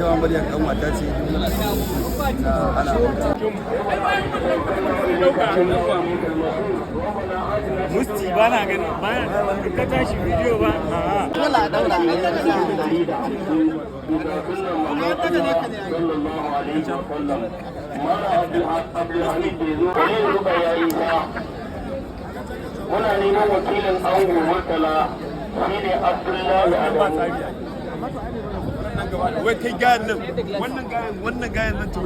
Ita ma Maryam kan mata ce, muna na ana. Musti ba na gani ba in ka tashi bidiyo ba. Dole daura. Sallallahu alaihi wa sallam. Mala Abdulhamid bai zo ba ne ruka yayi ba. Muna neman wakilin ango Murtala, shine Abdullahi Adamu. Wai kai, gayan nan, wannan gayan, wannan gayan nan to.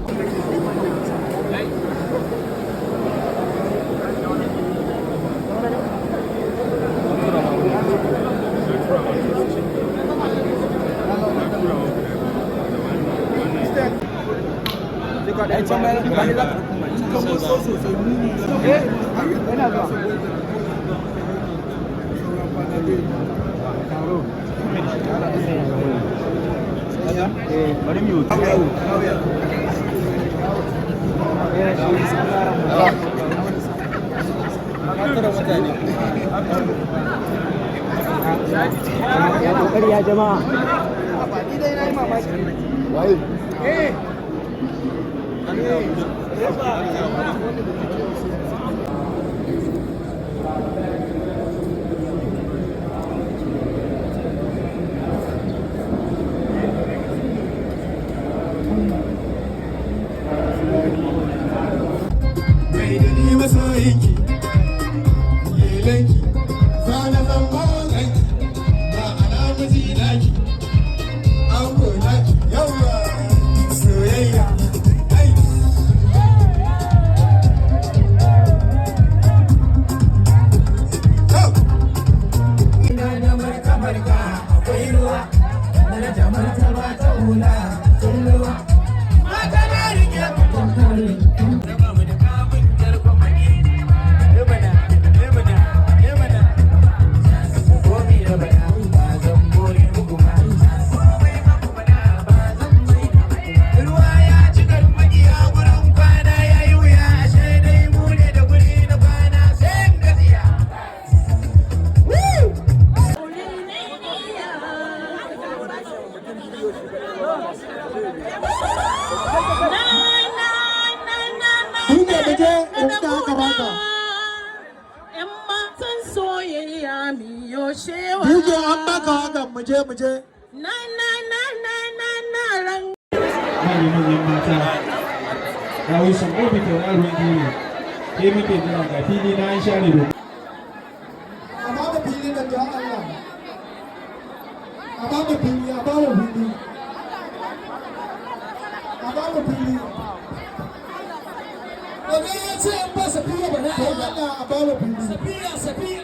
Ya kokari ya jama'a. Mai da ni masoyinki, lelanki, zana zama ganki, ma'ana miji naki, ango naki, yawa soyayya. Ai. Go. Ina da marka marka akwai ruwa, daraja martaba ta hula tulluwa. Mata na rike mutum. Raba mu da kamun tarkon mani. Ebana, ebana, ebana. Komi da bana ba zan boye muku ba. Komai maku bana ba zan mai da ruwa ya ci garin makiya, gurin kwana ya yi wuya, ashe dai mu ne da guri na kwana sai in gajiya. Woo! DJ, mu je inda aka baka. ‘Yan matan soyayya miyo shewa. DJ, an baka haka, mu je, mu je. Na na na na na na ran. Manya-manyan mata, Dawisun Obi, tauraruwan duniya, ke muke jira. Ga fili na an share domin A ba mu fili nan don Allah. A ba mu fili, a ba mu fili. A ba mu fili. Oga ya ce in ba Safiya ba za a yi Don ba. Allah a ba mu fili. Safiya, Safiya.